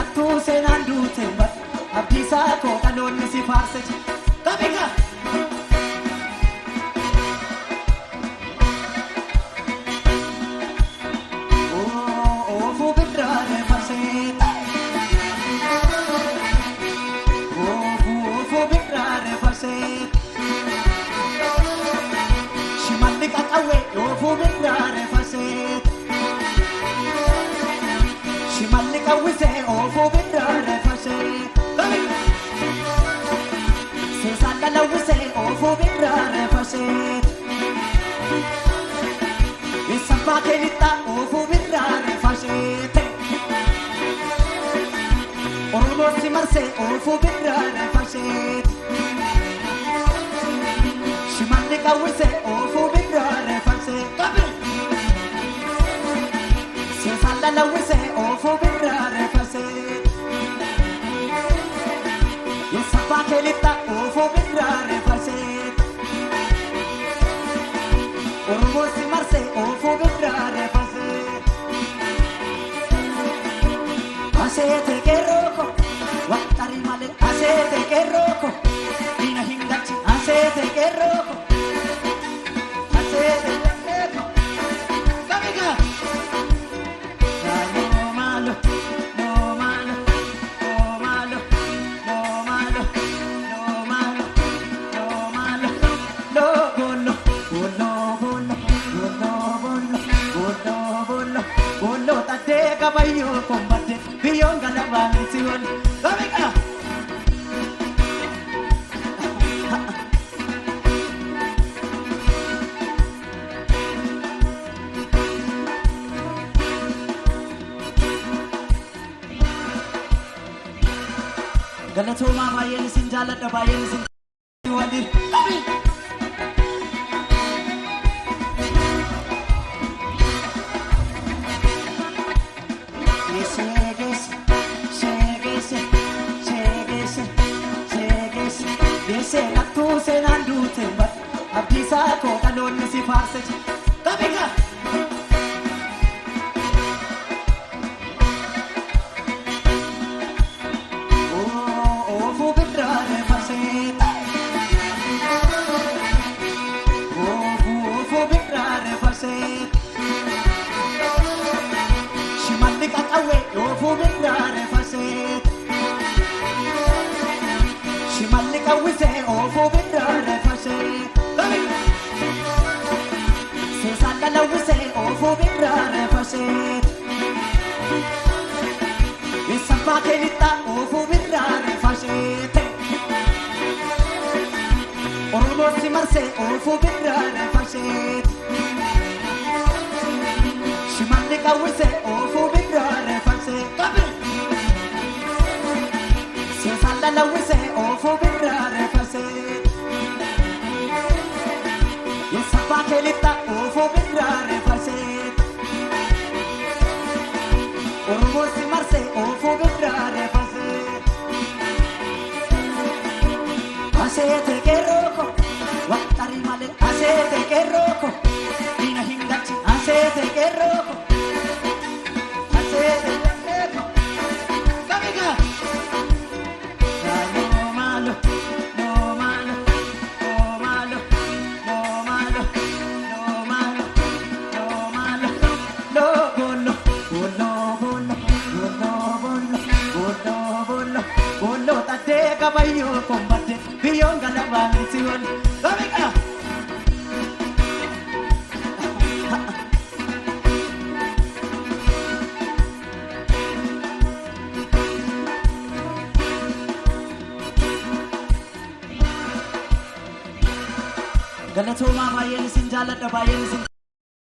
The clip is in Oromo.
Lattuu seenaan duute Abdiisaa koo dhaloonni si faarse. Qabiga! Oofuu birraaree faseeta. Oofuu birraaree faseeta. Shimalli qaqawwee oofuu birraaree faseeta. Shimalli qawwisee oofuu birraaree faseeta. Seesaan lalawwisee oofuu birraaree faseeta. Saffaa keelixaa oofuu birraaree faseete. Oromoo si marsee oofuu birraaree faseete. Shimalli qawwisee oofuu birraaree faseete. Seesaan lalawwisee oofuu birraaree faseete. Saffaa keelixaa oofuu birraaree faseete. Oromoo si marsee oofuu birraaree faseete. Aseete qeerroo waqtarii malee aseete qeerroo diina hin galchi aseete qeerroo aseete qeerroo qabiga. No malo, no malo, no malo, no malo, no malo, no malo, no bolo, bolo, bolo, bolo, bolo, bolo, bolo, bolo taatee kabayyoo kombate biyyoon galabaan si wal qabiga. Galatoomaa baay'een isin jaalladha baay'een isin waliin qabi. Geesse geesse geesse geesse geesse geesse lattuu seenaan duute Abdiisaa koo dhaloonni si faarse. Qabiga! Oofuu birraaree faseeta. Oofuu birraaree faseeta. Shimalli qaqawwee oofuu birraaree faseeta. Shimalli qawwisee oofuu birraaree faseeta. Seesaan lalawwisee oofuu birraaree faseeta. Saffaa keelixaa oofuu birraaree faseete. Oromoo si marsee oofuu birraaree faseete. Shimalli qawwisee oofuu birraaree faseete. Seesaan lalawwisee oofuu birraaree faseete. Saffaa keelixaa oofuu birraaree faseete. Oromoo si marsee oofuu birraaree faseete. Aseete qeerroo waqtarii malee aseete qeerroo diina hin galchi aseete qeerroo aseete qeerroo qabiga. No malo, no malo, no malo, no malo, no malo, no malo, no bolo, bolo, bolo, bolo, bolo, bolo, bolo, bolo taatee kabayyoo kombate biyyoon galabaan si wal qabiga. Galatoomaa baay'een isin jaalladha baay'een isin.